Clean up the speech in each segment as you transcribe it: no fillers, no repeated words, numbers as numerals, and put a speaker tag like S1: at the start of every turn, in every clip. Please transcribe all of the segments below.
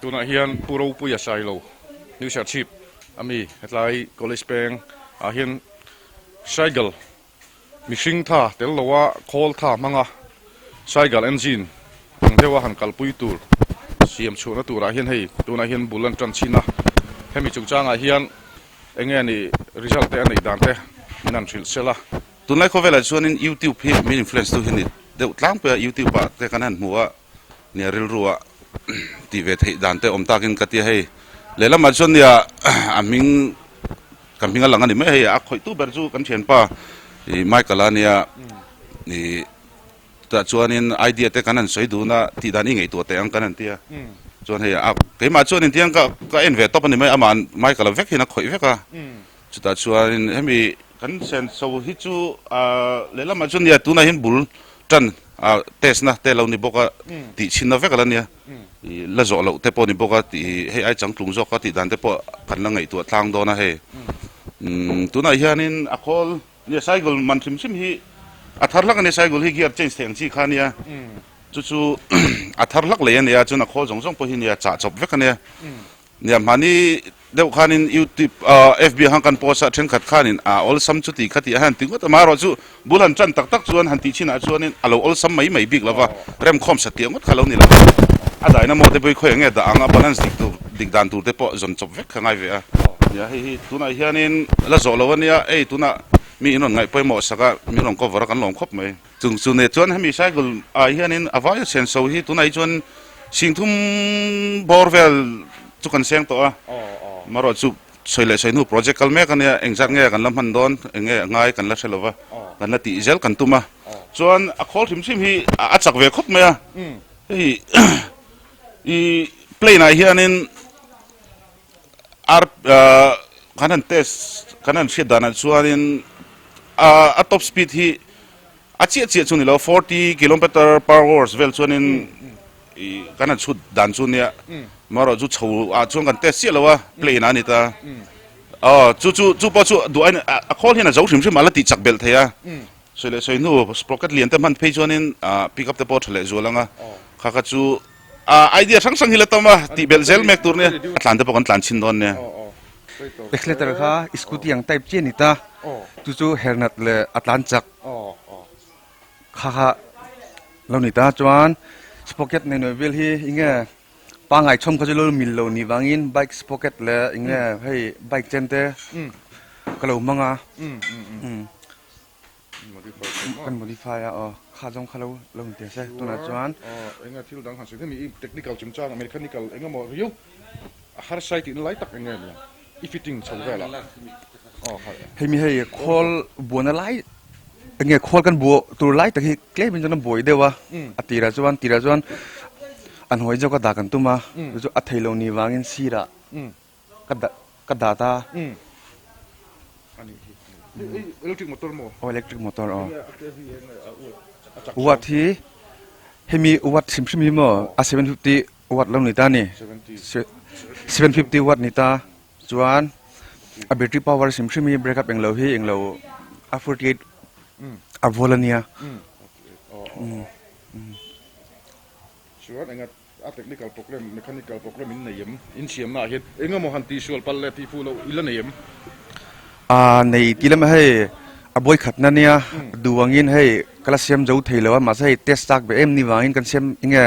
S1: Tunah hian Pu Ropuia Sailo New Serchhip ami hetlai College peng ah hian Cycle mihring tha tel loa khawl tha hmanga Cycle engine ang deuha han kalpui tur siam chhuahna turah hian hei tunah hian bul an tan chhin a, hemi chungchangah hian eng nge ni result te a neih dan te min han hrilh sel a.
S2: Tunlai khawvelah chuanin YouTube hi min influence tu hi ni deuh tlangpui a, YouTube ah te kan han hmu a, nia rilru ah tih ve theih dan te awm takin ka tia hei lehlamah chuan nia a hming ka hming a lang a ni mai hei a khawih tu ber chu kan thianpa ih Michael a nia ih chutah chuanin idea te kan han sawi dun a tih dan i ngaihtuah teh ang kan han tia chuan hei a keimah chuanin tiang ka ka en ve tawp a ni mai amah Michael a vek hian a khawih vek a chutah chuanin hemi kan senso hi chu ah lehlamah chuan nia tunah hian bul tan ah test na te lo ni bawk a tih chhin na vek a la nia ih la zawh loh te pawh ni bawk a tih hei ai changtlung zawk a tih dan te pawh kan la ngaihtuah tlang dawn a hei umm tunah hianin a khawl nia cycle man hrim hrim hi a thar hlak a nia cycle hi gear change theih ang chi kha a nia chu chu a thar hlak lei a nia chuan a khawl zawng zawng pawh hi nia chah chawp vek a nia. Nia hmani deuh khanin YouTube ah FB ah khan kan post a thenkhat khanin a awlsam chu tih kha tih a han ti ngawt a amaherawh chu bul han tan tak tak chuan han tih chinah chuanin a lo awlsam mai mai bik lova remkhawm sa tih ngawt kha lo ni lo a daina maw te pawh hi khawi enge dah ang a balance dik tur dik dan tur te pawh zawn chawp vek kha ngai ve a nia hei hi tunah hianin la zawh lo ania ei tunah mi in rawn ngaih pawimawh sak a min rawn cover a kan lawm khawp mai. Chung chu nen chuan hemi cycle ah hianin a vaia senso hi tunah hi chuan singthum bawr vel chu kan seng tawh a, marawh chu sawi leh sawi hnu project kal mek ania engzat nge kan la hman dawn eng nge a ngai kan la hre lova kan la tih zel kan tum a, chuan a khawl hrim hrim hi a chak ve khawp mai a, hei i plane ah hianin ar kan han test kan han hriat danah chuanin a top speed hi a chiah chiah chu ni lo 40 kilometer per hours vel chuanin ih kan han chhut dan chu nia marawh chu chho ah chuan kan test chiah lo a plane ah a ni ta aw chu chu chu pawh chu duh ain a khawl hian a zo hrim hrim a la tih chak belh thei a sawi leh sawi hnu sprocket lian te hman phei chuanin ah pick up te pawh a tha leh zual ang a kha kha chu Idea hrang hrang hi la tam a, tih belh zel mek tur nia, a tlan te pawh kan tlan chhin dawn nia.
S3: Accelerator kha scooty ang type chi a ni ta, chu chu hernat leh a tlan chak kha kha lo ni ta, chuan sprocket nei nawi vel hi enge pangai chhawm kha chu lo mil lo ni vangin bike sprocket leh enge hei bike chen te ka lo hmang a. Kan modify a aw kha zawng kha lo lo ni teh se tunah chuan.
S1: Eng a thil dang han sawi hemi i technical chungchang a mechanical eng emaw riau a harsa i tihna lai tak eng nge nia i fitting chho vel a aw kha.
S3: Hei mi hei khawl buana lai eng nge khawl kan buah tur lai tak hi tlem in chuan a buai deuh a a tirah chuan tirah chuan an hawi zawk a dah kan tum a chu chu a thei lo ni vangin sirah Ka dah ka dah ta.
S1: Electric motor maw?
S3: Aw electric motor aw. Watt hi hemi watt hrim hrim hi maw a 750 watt lo ni ta ni. 750 watt ni ta chuan a battery power hrim hrim hi break up englo hi englo a 48 a volt ania.
S1: Chuan enga A technical problem, mechanical problem in nei em? In siamna ah hian eng emaw han tihsual palh leh tihfuh loh i la nei em?
S3: A nei tih lamah hei a buai khatna nia, duh angin hei ka la siam zo thei lo a, mahse hei test chak ve em ni vangin kan siam eng nge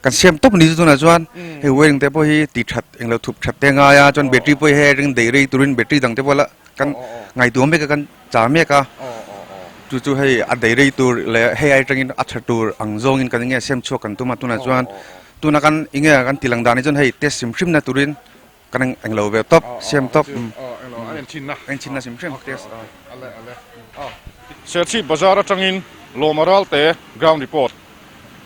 S3: kan siam tawp ni chu tunah chuan hei wiring te pawh hi tih that eng lo thup that te a ngai a, chuan battery pawh hi hei ring daih rei turin battery dang te pawh la kan ngaihtuah mek a kan char mek a. Chu chu hei a dei rei tur leh hei ai atangin a tha tur ang zawngin kan enge siam chhuak kan tum a tunah chuan tuna kan enge kan ti lang dan hi chuan hei test hrim hrim na turin kan eng lo ve tawp siam tawp
S1: a
S3: en chhin na hrim hrim test.
S1: Serchhip bazar atangin Lawma Ralte ground report.